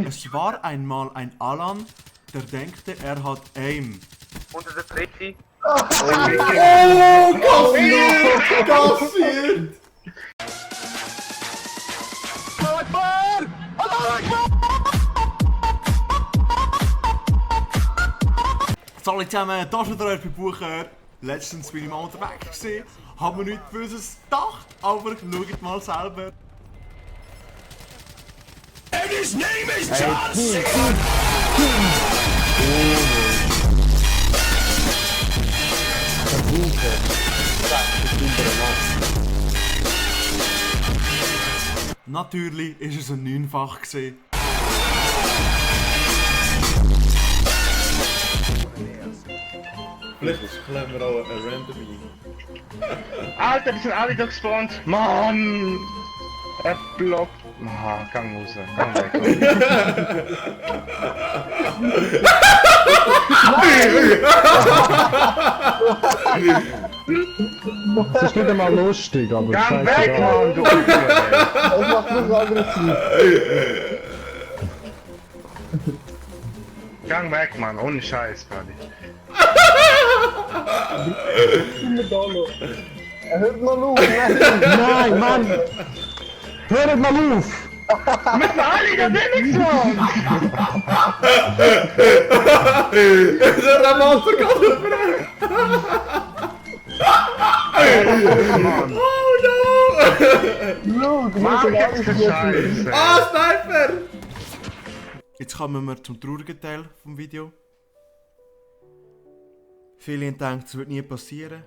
Es war einmal ein Alan, der denkte, er hat Aim. Und der dritte. Oh, kassiert! Hallo zusammen, das ist wieder euer Bucher. Letztens bin ich mal unterwegs gewesen, habe mir nichts Böses gedacht, aber schaut mal selber. And his name is John Cena! Natürlich war es ein 9-fach gewesen. Vielleicht klemmen wir auch ein Random ein. Alter, die sind alle da gespawnt. Mann! Er blockt. Ah, gang raus. Gang weg. Das ist nicht einmal lustig, aber Gang weg, Mann! Du Das macht mich so aggressiv. Gang weg, Mann. Ohne Scheiß, Buddy. Hört mal auf! Nein, Mann! Hört mal auf! Wir müssen alle da drinnen sein! Der Ramaster geht über! Mann! Oh no! Mann, jetzt für Scheiße! Ah, Sniper! Jetzt kommen wir zum traurigen Teil des Videos. Viele denken, es wird nie passieren.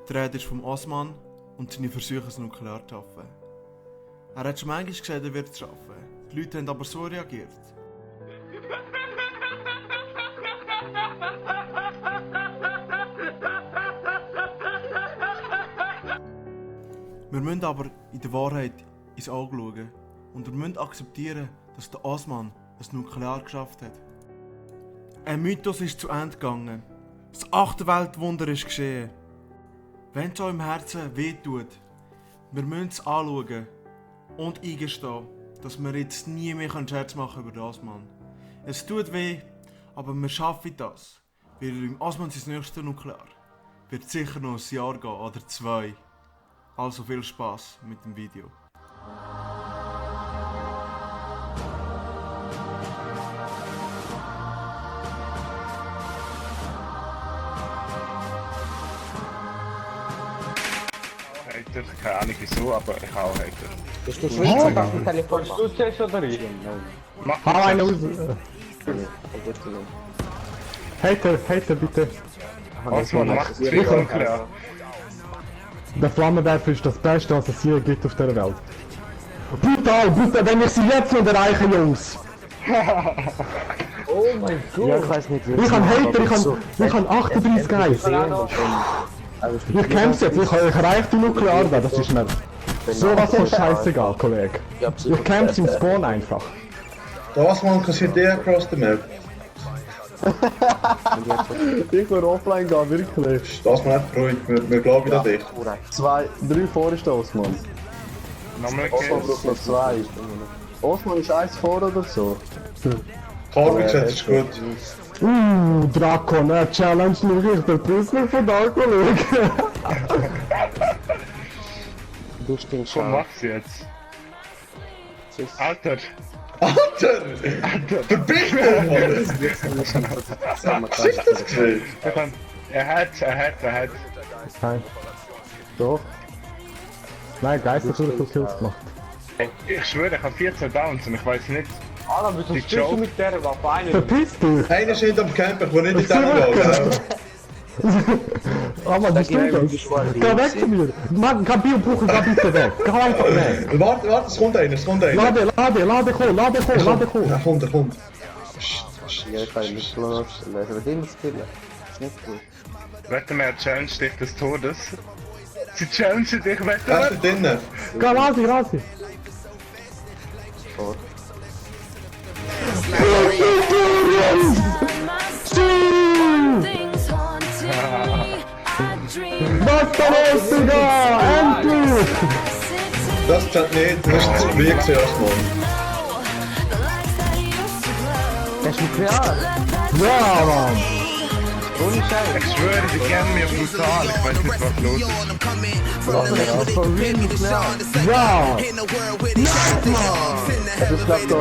Die Rede ist vom Osman und seine Versuche, es nuklear zu schaffen. Er hat schon manchmal gesagt, er wird es schaffen. Die Leute haben aber so reagiert. Wir müssen aber in der Wahrheit ins Auge schauen und wir müssen akzeptieren, dass der Osman es nuklear geschafft hat. Ein Mythos ist zu Ende gegangen. Das 8. Weltwunder ist geschehen. Wenn es euch im Herzen wehtut, wir müssen es anschauen und eingestehen, dass wir jetzt nie mehr Scherz machen über den Osman. Es tut weh, aber wir schaffen das. Weil im Osman sein nächstes Nuklear wird sicher noch ein Jahr gehen oder 2. Also viel Spaß mit dem Video. Hater, keine Ahnung wieso, aber ich auch Hater. Bist du Schweizer auf dem Telefon? Du zuerst oder ich? Mach Hau das einen jetzt. raus! Hater, bitte! Osman, mach das Video klar. Der Flammenwerfer ist das Beste, was es je gibt auf dieser Welt. Brutal, wenn ich sie jetzt nicht erreiche, Jungs! Oh mein Gott! Ja, ich weiß nicht, wie Ich kann Hater, ich kann 38 Guys! Ich kämpfe jetzt, ich erreiche die Nuklearwelt, das ist mir sowas von scheißegal, Kollege. Ich kämpfe im Spawn einfach. Das man kassiert der across the map. Ich will offline gehen, wirklich. Das man nicht beruhigt, wir glauben an dich. 3 Vorstoß, Mann. Nochmal Osman braucht noch 2. Osman ist 1 vor oder so. Carbon-Chat ist gut. Draco, ne? Challenge nur ich, der Prüfer von da, Kollege. Du stinkst Komm, schon. mach's jetzt. Alter! Alter! Verbiss dich, Mann! Was ist das gesehen? Er hat. Nein. Doch. Nein, Geist hat so viele Kills gemacht. Ich schwöre, ich habe 14 Downs und ich weiß nicht. Alan, wieso Die spielst du Joke. mit der Waffe ein? Verpiss dich! Einer ist hinterm Camper, ich will nicht in den gehen. Oh Mann, wie stimmt das? Geh weg von mir! Mann, kein Biobuch, geh bitte weg! Geh einfach weg! Warte, es kommt einer, Lade, komm! Ja, kommt. Ja, ich kann nicht los. Er wird immer skillen. Ist nicht gut. Wetten wir, challenge dich des Todes. Sie challenge dich, wetten Er wir. ist drinnen. Geh, Rasi! Vor. Was der ist, Digga! Endlich! Das checkt nicht, das ist zu früh gewesen, Osman. Hast du Nuklear? Ja, Mann! Ohne Scheiß. Ich schwöre, die kennen mich brutal. Ich weiß nicht, was los ist. For real Nuklear. Ja! Das ist glaub da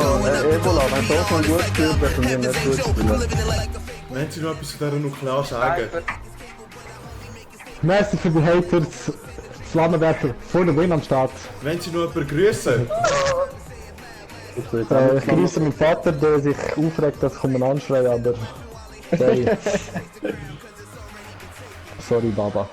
Ebola. Wenn du auch mal gut spielst, dann können wir nicht gut spielen. Wenn Sie noch etwas zu dieser Nuklear sagen? Merci für die Haters. Flammenwerfer vor der Win am Start. Wenn Sie noch jemanden grüßen? Ich grüße meinen Vater, der sich aufregt, dass ich um ihn anschreie, aber... Hey. Sorry, Baba.